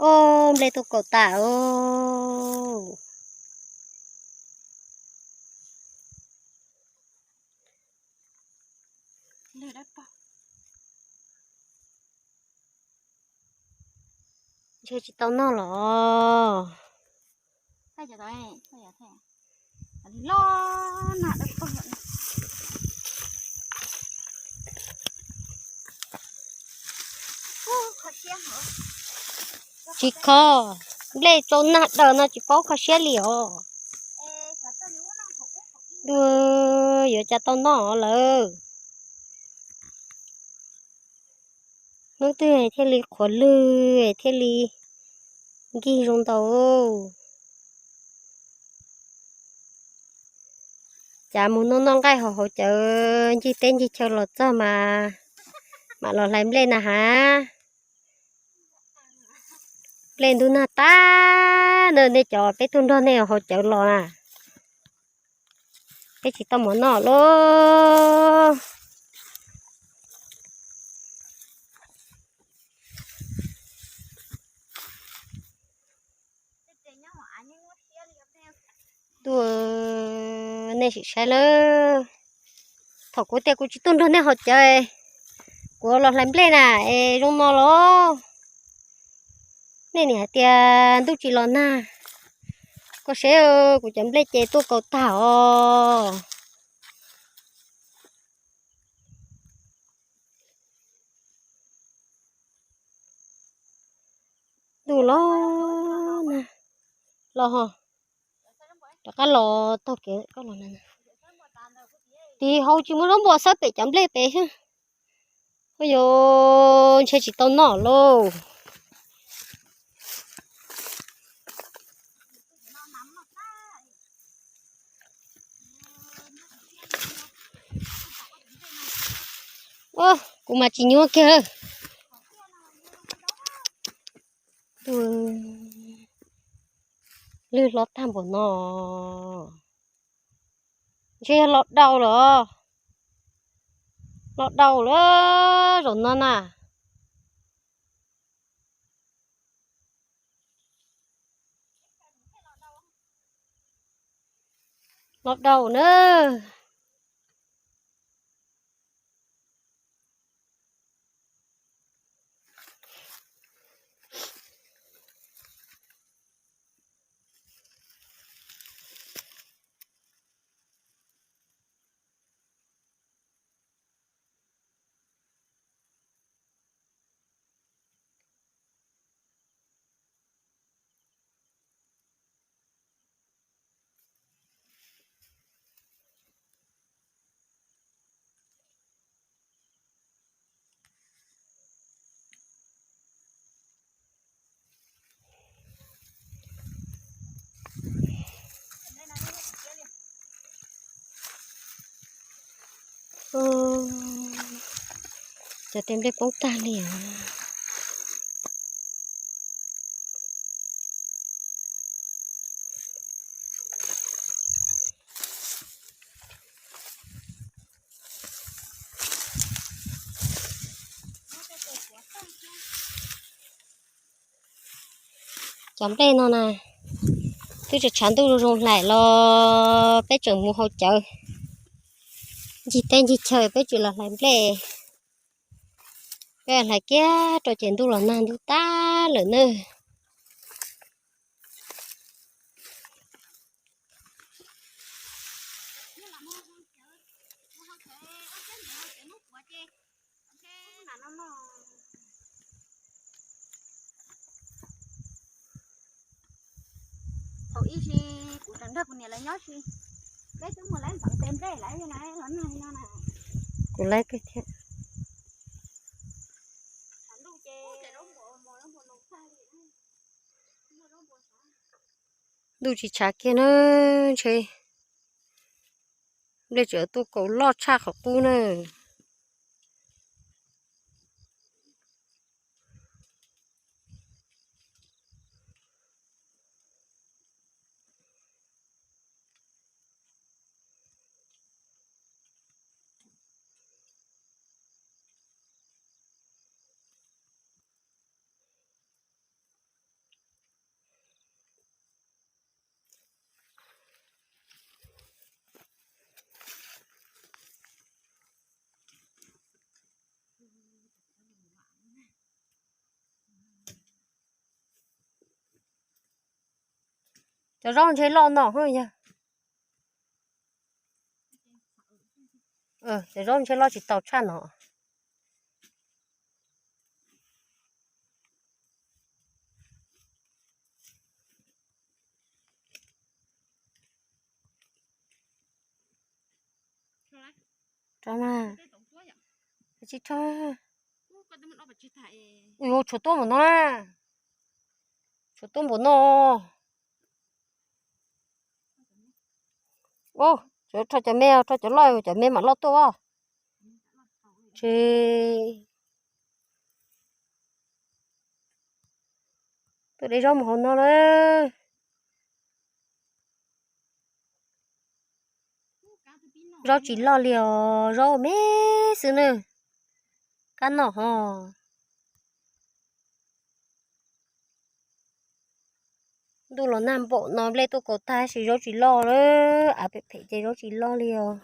Nplej tuaj kaum tas os. Ntshe tsis tau noj los. Tsis kho, nplej tsau nag daws no tsis paub kho siab li os. Ntuj, yuav cas tau noj lawm. Hnub twg thiaj li qhuav lwg thiaj li nkig zoo ntau. Cas mus noj noj nqaij hauv hauv cawv ncig teb ncig chaw los txog mas mam los hlais nplej na has. Nplej ntub nag tas na, nej cov peb tuaj nrog nej hauv cawv los na, peb tsis tau mov noj lauj. Tuaj, nej sim saib lawm. Thaum kuv tias kuv tsis tuaj nrog nej hauv cawv, kuv los hlais nplej na, es zoo no los. Nej niam hais tias ntuj tsis los nag. Koj saib, kuv cov nplej ces tuaj kaum tag os. Ntuj los nag, los ho rov qab los taug kev koj los na. Tiv hauv tsis muaj zaub npua xawb pem cov nplej pem xwb. Ua yog ntshe tsis tau noj lauj. Kuv mas tsis nyuaj kiag. Lwg hlob tag npaum no. Ntshe yog los daus lawm. Los daus lawm zaum no na. Los daus na. Cov tej nplej poob tag li. Cov nplej no na, twb tseem tshav ntuj zoo hlais los peb tseem mus hauv cawv ncig teb ncig chaw, peb tsis los hlais nplej. Peb hlais kiag rau ces ntuj los nag ntub tag lawm na. Thaum ib si kuv tseem nrog kuv niam lawv nyob si, peb twb mus laib npam tes nplej lawm los nag li no na. Kuv laib kawg thiab. Ntuj tsis tshav kiag na, ntshe nplej tseem tuaj kaum loj tshaj qhov qub na. Cov zaub ntshe loj no yog. Cov zaub ntshe loj tsis tau tshaj no. Rau na. Tsis rau. Ui, tshuav tuaj npaum no na. Tshuav tuaj npaum no. Ub, tsuav rho cov me, rho cov loj, cov me mam loj tuaj os. Tsis tuaj de zaub mus hauv no lawm. Zaub tsis loj li os, zaub me xwb na. Kab noj ho. Ntuj los nag npaum no nplej tuaj kaus tag sis zaub tsis loj lawm, av phem phem ces zaub tsis loj li os.